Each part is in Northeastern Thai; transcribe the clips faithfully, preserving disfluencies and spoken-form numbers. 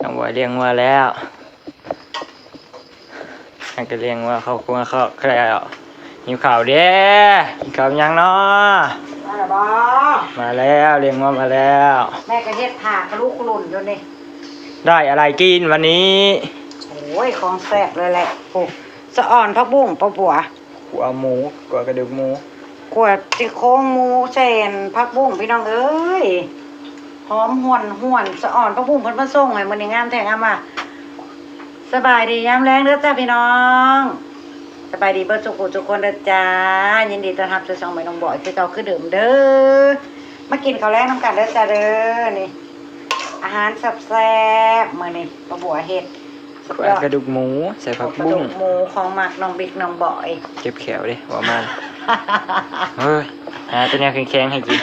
น้องบอยเลี้ยงวัวแล้ว แล้วก็เลี้ยงวัวเข้าครัวคอกแล้ว หิวข้าวเด้ กินข้าวยังเนาะ มาแล้วบ่ มาแล้ว เลี้ยงวัวมาแล้ว แม่ก็เฮ็ดถาดกะลุกกะลุ่นอยู่นี่ ได้อะไรกินวันนี้ โอ้ย ของแซ่บเลยแหละ โอ้ สะอ่อนผักบุ้ง ป้าบัว ขั่วหมู ขั่วกระดูกหมู ขั่วซี่โครงหมูใส่ผักบุ้ง พี่น้องเอ้ย หอมหวนหวน สะอ่อนผักบุ้งเพิ่นมาส่งให้มื้อนี้ งามแท้งามว่ะ สบายดียามแลงเด้อจ้าพี่น้อง สบายดีเบิดทุกผู้ทุกคนเด้อจ้า ยินดีต้อนรับสู่ช่องแม่น้องบอยคือเก่าคือเดิมเด้อ มากินข้าวแลงนำกันเด้อจ้าเด้อ นี่ อาหารแซ่บๆ มื้อนี้ ป้าบัวเฮ็ด สุดยอด ขั่วกระดูกหมู ใส่ผักบุ้ง ขั่วกระดูกหมู ของมักน้องบิ๊กน้องบอย เจ็บแขวเด้ ว่ามา เฮ้ย หาแต่แนวแข็งๆ ให้กิน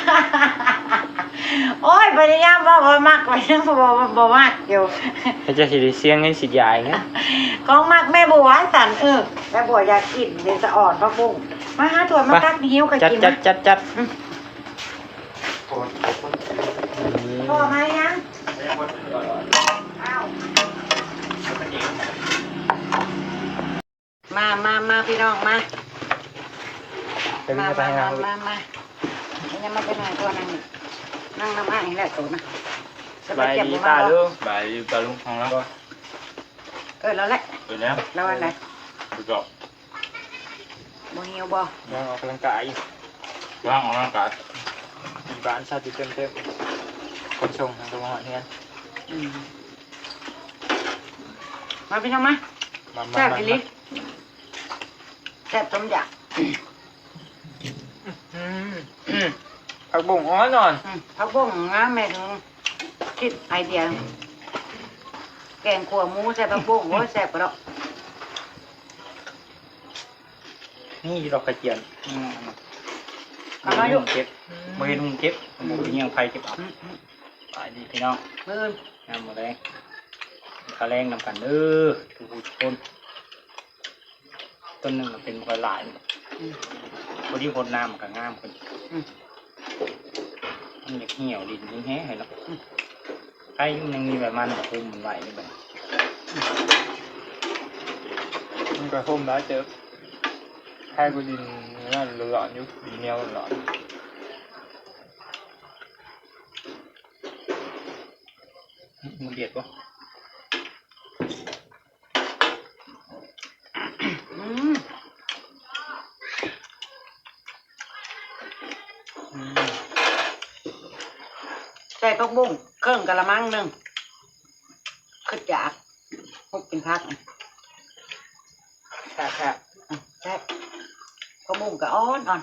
โอ้ย พยายามบอกว่ามัก พยายามบอกว่าบ่มักอยู่ แล้วจะสิได้เสียเงินสิยายไง ของมักแม่บัวสั่น เออ แม่บัวอยากกินเดี๋ยวจะอ่อนผักบุ้ง มาหาถ้วยมาตักหิ้วก็ จัด กิน จัด นะ จัด จัด อืม พ่อมายัง อ้าว มา มา มา พี่น้อง มา ไปวิ่ง มา ไป มา หา มา มา มา นี่ยังมาจะนั่งตัวนั่งนี่ นั่งน้ำอ้ายนี่แหละตัวนะ สบายดี สบายดี ป้าลุง สบายดีป้าลุงของเรา เออ แล้วแหละ เออ แล้ว แล้วอันไหน ไปก่อน บ่หิวบ่ ยังออกกำลังกายอยู่ ว่างออกกำลังกาย อยู่บ้านชาติเต็มๆ คนส่งทางตะวันออกเนี่ย อืม มาพี่น้องมา มา มา แซ่บอีหลี มา แซ่บสมอยาก อืม อืม ผักบุ้งอ่อนอ่อน อืม ผักบุ้งงามแม่ถึงคิดไอเดีย แกงขั่วหมูใส่ผักบุ้ง โอ้ย แซ่บกระดอก นี่ดอกกระเจียน อืม เอามาอยู่ เก็บ อืม บ่เห็นหุงเก็บ อืม บ่มีหยังไผเก็บเอา อืม อืม ไปดีพี่น้อง มื้ออื่น งามหมดเลย ข้าวแลงนำกันเด้อ ทุกผู้ทุกคน ต้นหนึ่งมันเป็นบ่ค่อยหลาย อืม พอดีหดน้ำมันก็งามขึ้น อืม มันอยากเหี่ยวดินยิ่งแห้งเลยเนาะ อืม ไอ้มันยังมีแบบมันคุมมันไหวนี่บัดนี้ มันก็คุมได้เติบ ไอ้กูดินนั่นหลอนอยู่ ดินเหนียวหลอน มันเบียดปะ อืม อืม ใส่ผักบุ้งเครื่องกะละมังหนึ่ง คือจาก พวกกินผัก แซ่บๆ อืม แซ่บ ผักบุ้งก็อ่อนอ่อน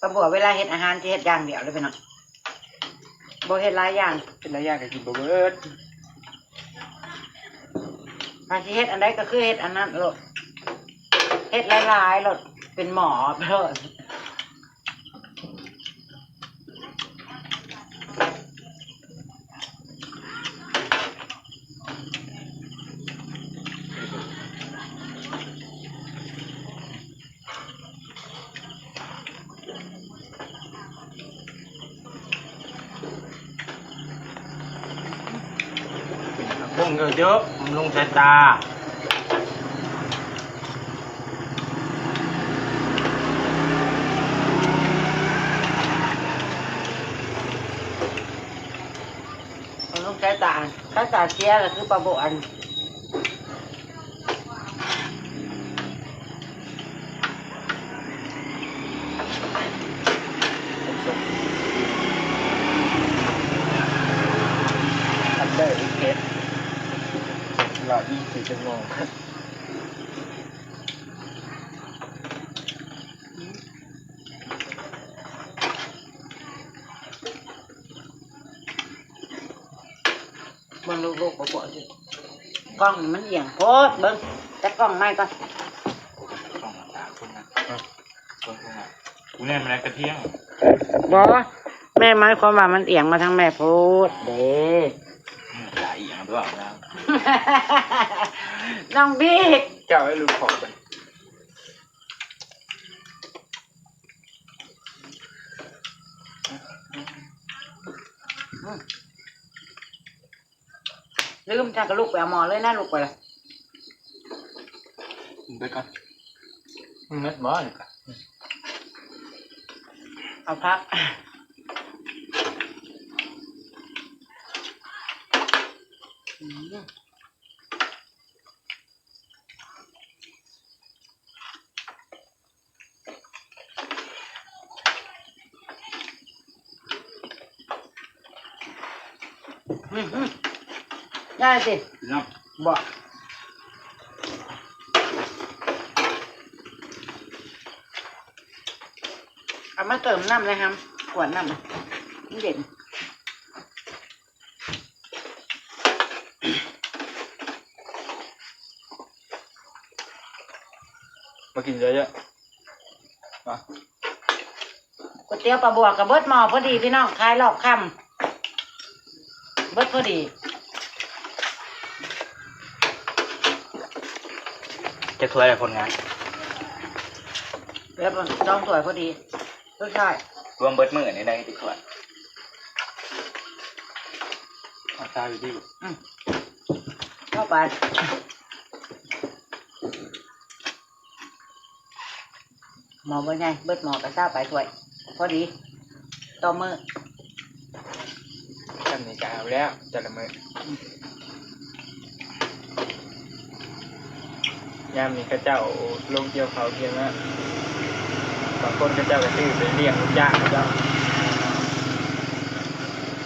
ป้าบัวเวลาเฮ็ดอาหารสิเฮ็ดอย่างเดียวเลยพี่น้อง บ่เฮ็ดหลายอย่าง เฮ็ดหลายอย่างก็กินบ่เบิด ถ้าสิเฮ็ดอันใดก็คือเฮ็ดอันนั้นโลด เฮ็ดหลายๆโลด เป็นหมอโลด กินผักบุ้งเยอะๆ บำรุงสายตา บำรุงสายตา สายตาเสียก็คือปลาบวน อันเดอร์อีกเทส รอยี่สิบสี่ชั่วโมง อืม เบิ่งลูกๆ บ่ปวดสิ กล้องนี่มันเอียงโพด เบิ่ง จัดกล้องใหม่ก่อน กล้องมันตาคนนะ เออ คนคนนะ กูเนี่ยมันกระเทียม บ่ แม่หมายความว่ามันเอียงมาทางแม่โพดเด้ อืม ตาเอียงด้วยนะ น้องบิ๊ก เจ้าให้ลูกขอไป ลืม ถ้าก็ลุกไปเอาหม้อเลยนะ ลุกไปละ ไปก่อน มันเม็ดหม้อนี่ก่อน เอาพัก อืม อืมอืม ได้สิ เนาะ บ่ เอามาเติมน้ำเลยครับ ขวดน้ำ มันเย็น มากินเยอะๆ มา ก๋วยเตี๋ยวปลาบวกกับเบิดหม้อพอดีพี่น้อง ขายรอบค่ำ เบิดพอดี จะถ้วยอะไรคนงาน แล้วมันต้องถ้วยพอดี รสชาติ รวมเบิดมื้อนี่ได้จักถ้วย เอาจานอยู่ที่ อืม เข้าไป หม้อบ่ใหญ่ เบิดหม้อก็ซาวไปถ้วย พอดี ต่อมื้อ จำนี้ก็เอาแล้ว แต่ละมื้อ ยามนี้เขาเจ้าลงเกี่ยวเขาวเกี่ยวนา บางคนเขาเจ้าก็ซื้อไปเลี้ยงลูกจ้างเขาเจ้า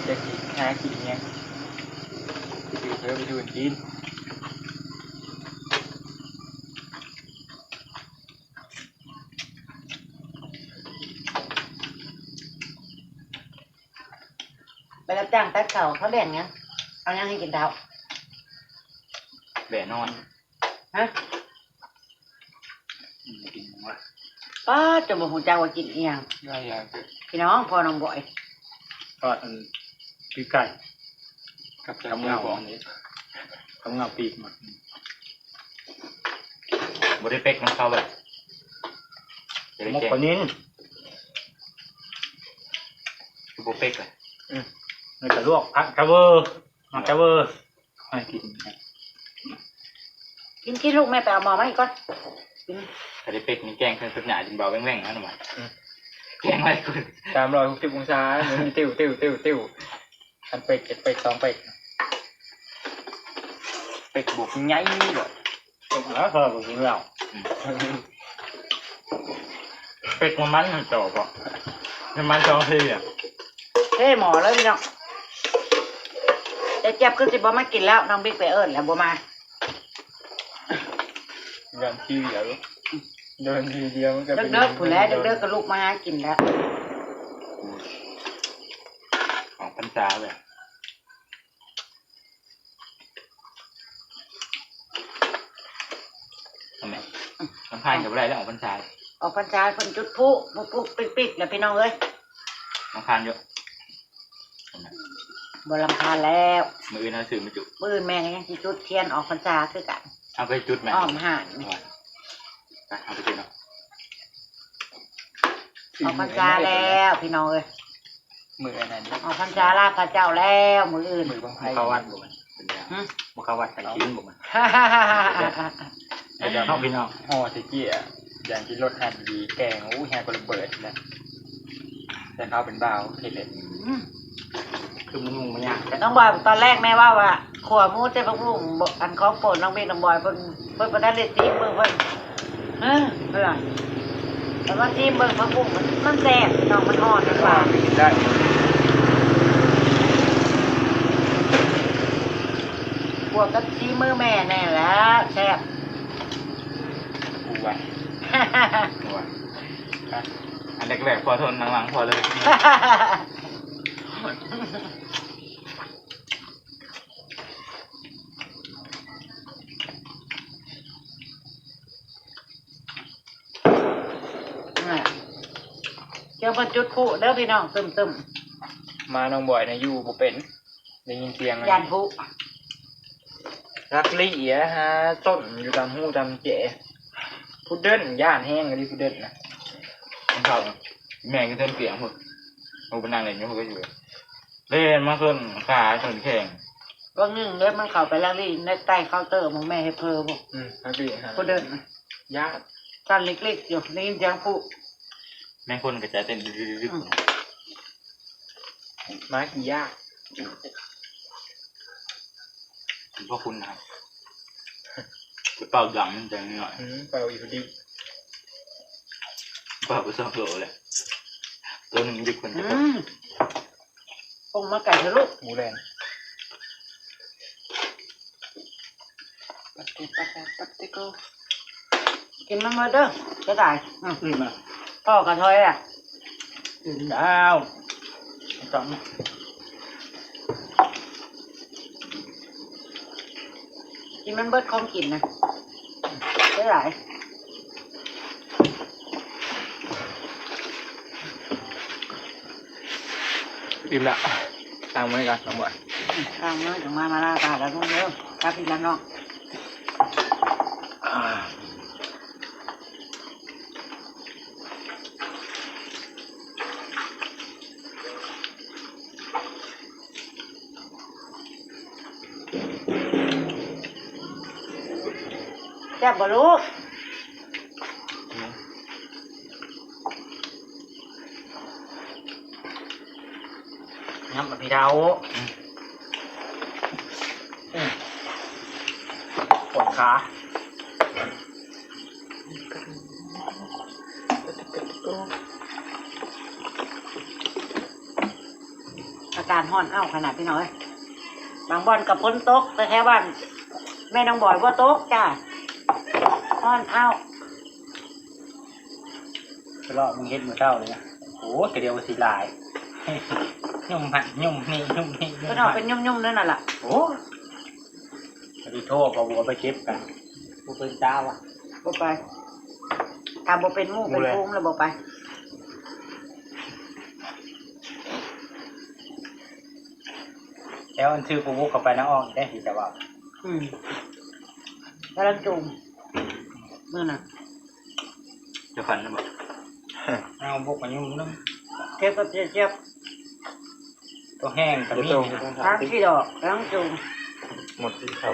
จะกินหากินเนี่ย ซื้อเพิ่มไปดูกิน ไปรับจ้างตัดข้าว เขาแบ่งหยัง เอาหยังให้กินเช้า แบ่นอน ฮะ อืม กินหยังวะ ป๊าด จนบ่ฮู้จักว่ากินอิหยัง ได้อย่างเดียว พี่น้อง พ่อน้องบอย ทอดอันปีกไก่ กับแจ่ว กับเงา เงา อันนี้ กับเงาปีกมัน บ่ได้เป๊กน้ำข้าวเลย บ่ได้แกง หมกปลานิล คือบ่เป๊กเลย อืม แล้วก็ลวกผักกะเวอร์ ผักกะเวอร์ ให้กิน กิน กินลูก แม่ไปเอาหม้อมาอีกก่อน กิน ถ้าได้เป๊กนี่แกงเพิ่นสุดหนาจนเบาแว่งๆ นะหน่อย อืม แกงไว้ก่อน สามร้อยหกสิบองศา มันมีติ้ว ติ้ว ติ้ว ติ้ว อันเป๊ก เจ็ดเป๊ก สองเป๊ก เป๊กบวกใหญ่เลย เป๊กแล้ว เออ ผมกินแล้ว อืม เป๊กมันมันมันต่อก่อน มันมันสองทีอ่ะ เทหม้อเลยพี่น้อง แต่เจี๊ยบคือสิบ่มากินแล้ว น้องบิ๊กไปเอิ้นแล้วบ่มา เดินทีเดียว เดินทีเดียวมันก็เป็น เดิกๆ พู้นแหละ เดิกๆ ก็ลุกมาหากินแล้ว ออกพรรษาเลย ทำไม รำคาญกับอะไรแล้วออกพรรษา ออกพรรษาเพิ่นจุดพลุ ปุ๊กๆ ปิ๊กๆ แล้วพี่น้องเอ้ย รำคาญอยู่ บ่รำคาญแล้ว มื้ออื่นเอาซื้อมาจุด มื้ออื่นแม่ก็ยังสิจุดเทียนออกพรรษาคือกัน เอาไปจุดไหม อ้อมห้านนี่ ไป เอาไปจุดเนาะ ออกพรรษาแล้วพี่น้องเอ้ย มื้ออันนั้น ออกพรรษาลาพระเจ้าแล้วมื้ออื่น มื้อบั้งไฟ บ่เข้าวัดบ่มัน หึ บ่เข้าวัดกฐินบ่มัน เดี๋ยวเนาะพี่น้อง ห่อใส่เกี้ย อย่างที่รถหั่นดีแกง อู้ แฮงก็ระเบิดนะ แต่เขาเป็นบ่าวเฮ็ดเลย อืม คือมันงงมันยาก น้องบอย ตอนแรกแม่ว่าว่า ขั่วหมูใส่ผักบุ้ง บ่ อันของโปรดน้องเมฆน้องบอย เพิ่น เพิ่นบ่ทันได้ซีมเบิ่ง เพิ่น เออ เพิ่นว่า แต่ว่าซีมเบิ่งผักบุ้งมัน มันแซ่บ น้อง มันอ่อน มันหวาน ได้ บวกกับซีมือแม่แน่แล้ว แซ่บ กูว่า กูว่า อันแรกๆ พอทน หลังๆ พอเลย เ เดี๋ยวเพิ่นจุดพลุเด้อพี่น้อง ตึมๆ มาน้องบอยนะอยู่บ่เป็น ได้ยินเสียง ย่านพลุ ลักลี่อะฮะ ต้นอยู่ตามฮูตามแจ ผู้เดินย่านแฮงเลยผู้เดินนะ มันเข้า แม่งก็เทินเปียงพุ้น โอ้ ไปนั่งเล่นอยู่พุ้นก็อยู่ เล่นมาส่วนขาส่วนแข้ง บางหนึ่งเด้อ มันเข้าไปลักลี่ในใต้เคาน์เตอร์หม่องแม่เฮ็ดเพอพุ้น อืม ลักลี่ฮะ ผู้เดินนะ ย่าน สั่นเล็กๆอยู่ ได้ยินเสียงพลุ แม่งคนกระจายเต้นดึกๆๆๆ อืม มากี่ยาก พ่อคุณนะครับ จะเป่าดังมันจะหน่อย อืม เป่าอีกพอดี เป่าไปสองตัวเลย ตัวหนึ่งหยิบคนจะ อืม ปรุงมาไก่เถอะลูก หมูแดง ปัดเตะปัดเตะปัดเตะโก้ กินมันหมดเด้อ จะตาย อืม อืม พ่อกระทอยอ่ะ กินแล้ว สอง กินมันเบิดของกินนะ ได้หลาย อิ่มแล้ว ตั้งไว้ก่อน น้องบอย ตั้งไว้ ถึงมา มาลาตาแล้วลูกเด้อ ครับพี่แล้วน้อง อ่า แซ่บบ่ลูก อืม ยำบักพริกเผา อืม อืม ปวดขา อากาศร้อนอ้าวขนาดพี่น้องเอ้ย บางบ่อนก็ฝนตก แต่แถวบ้านแม่น้องบอยบ่ตกจ้า ร้อนอ้าว ไปเลาะมึงเฮ็ดมื้อเช้าเลยนะ โอ้ย กระเดียวก็สิหลาย ยุ่มหั่นยุ่มนี่ยุ่มนี่ยุ่มหั่น ก็เนาะเป็นยุ่มๆนั่นน่ะล่ะ โอ้ย ไปโทษปะบัวไปเก็บกัน บ่เป็นเจ้าอ่ะ บ่ไป ถ้าบ่เป็นหมู่เป็น บ่เลย ฝูงแล้วบ่ไป แล้วอันชื่อปะบัวเข้าไปนะอ้อมได้สิแต่ว่า อืม กำลังจูง มื้อน่ะ จะฝันนะบ่ เอาบกมายุ่งเนาะ เก็บก็เก็บ ตัวแห้งก็มี เดี๋ยวต้อง สามสี่ดอก กำลังจูง หมดที่เขา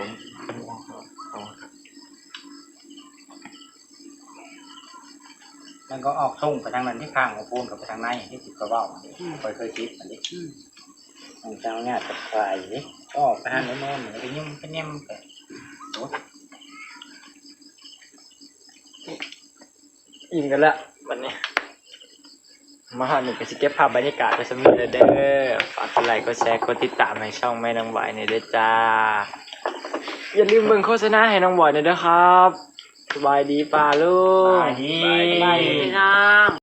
มันก็ออกส่งไปทางนั้นที่ข้างของปูนกับไปทางในที่ติดกระเป๋า อืม ไปเคยติดอันนี้ อืม ของเจ้าเนี่ยจะไปนี่ ก็ออกไปทางโน้นๆ มันก็ไปยุ่งไปเนี่ยมไป โอ้ อิ่มกันละวันนี้ มาฮอดนี่ก็สิเก็บภาพบรรยากาศไปสำเร็จแล้วเด้อ ฝากกดไลค์ กดแชร์ กดติดตามให้ช่องแม่น้องบอยหน่อยเด้อจ้า อย่าลืมเบิ่งโฆษณาให้น้องบอยหน่อยเด้อครับ สบายดีป้าลุง สบายดี สบายดีพี่น้อง